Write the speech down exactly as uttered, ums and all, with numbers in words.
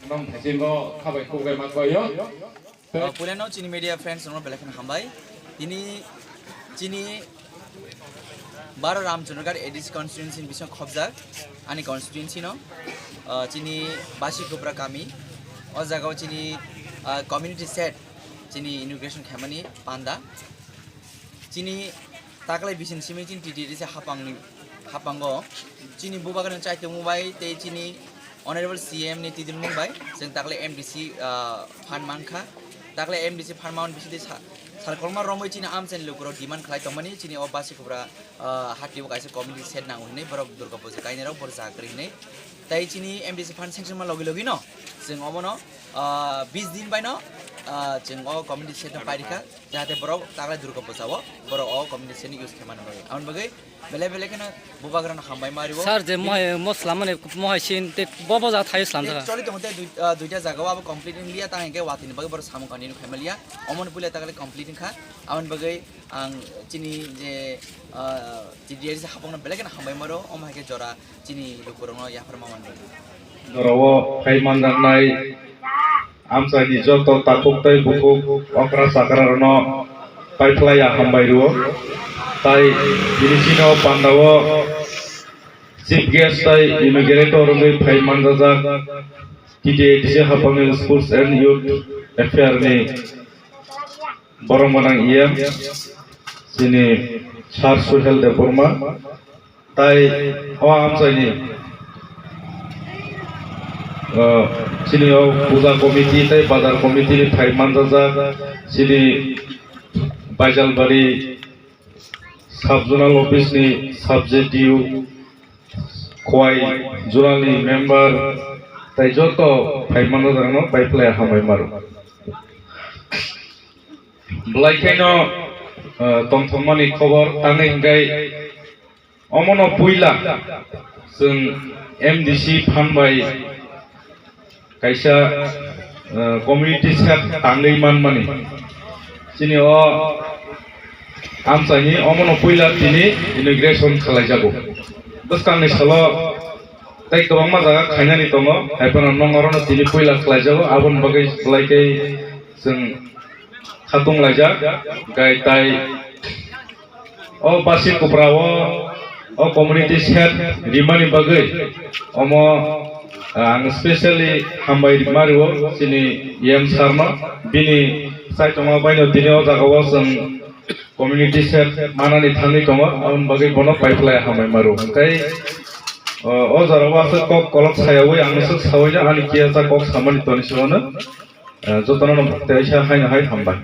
Tong thaisingo khabai khukbai ma koyo. Uh, puilano chini media friends rokno belai kheno hambai. Tini chini baro Ramchandra Ghat A D C constituency ni bising khobjak ani constituency no, uh, chini Basi Kupra kami. O jaga o chini, uh, community shed chini inauguration khaimani panda. Chini taklai bising simi chini T T A D C hapangni, hapango chini bubagrani chaitongmung bai tei chini Honorable C M ni tidilmung bai chwng taklai M D C, ah, phan mankha. Taklai M D C phan man bisingtwi sa-, sal kolma romwi chini amchaini lukurok demand khlai tongmani chini o Basi Kupra, ah, hatio kaisa community shed nango hinwi borok Durga Puja kainai rok borok jaga kwrwi hinwi. Tai chini M D C phan sanction ma logi logi no chwng omono, ah, bis din bai no, ah, chwng o community shed no pairikha. Jahate borok taklai Durga Puja o borok o community shed ni use khaimani bagwi. Aboni bagwi belai belai kheno bubagrano hambai ma rio. Sir, je mohai mo slamani mohai sin te bo bo jaga thaio slamjak. Te choli tongo te dui-, ah, duita jaga o abo complete wngya, tang hwnkhe watini bagwi borok samung continue khaimaliya. Omoni puila taklai complete wngkha. Aboni bagwi ang chini je, ah, T D A D C hapangno belai kheno hambai ma rio. Omo hai khe jora chini lukurokno yaphar ma manwi. Jorao phai manjaknai amchaini joto takhuk tei bukhuk okra chakra rokno paiphlaiya hambai rwo. Tai bini chini o pandao chief guest tai inaugurator wngwi phai manjajak T T A D C hapangni Sports and Youth Affair ni borok gwnang E M chini Sir Suhel Debbarma. Tai o amchaini, o, chini o puja committee tei bazar committee ni phai manjajak chini Baijalbari sub zonal office ni sub Z D U, Khowai zonal ni member tai joto phai manjajak no paiphlaiya hambai ma rwo. Belai kheno, o, tongthokmani khobor tangwi hwnkhe omono puila chwng M D C phan bai kaisa, eh, community shed tangwi manmani. Chini o amchaini omono puila tini inauguration khlaijago. Bwskangni salo tei kwbangma jaga khainani tongo, haiphano nong orono tini puila khlaijago, aboni bagwi belai khe chwng khatung laijak, gai tai o Basi Kupra o, o community shed rimani bagwi omo, ah, ang specially hambai rima rio chini E M sir no, bini chaitongma bai no tini o jaga o chwng community shed manani thangwi tongo, aboni bagwi bono paiphlai hambai ma rwo. Hwnkhe, o, o jora o aswk kok kolok sayawi ang swk sawi no ani kiya cha kok samani toni se mano, ah, jotono no teisa haino hai hambai.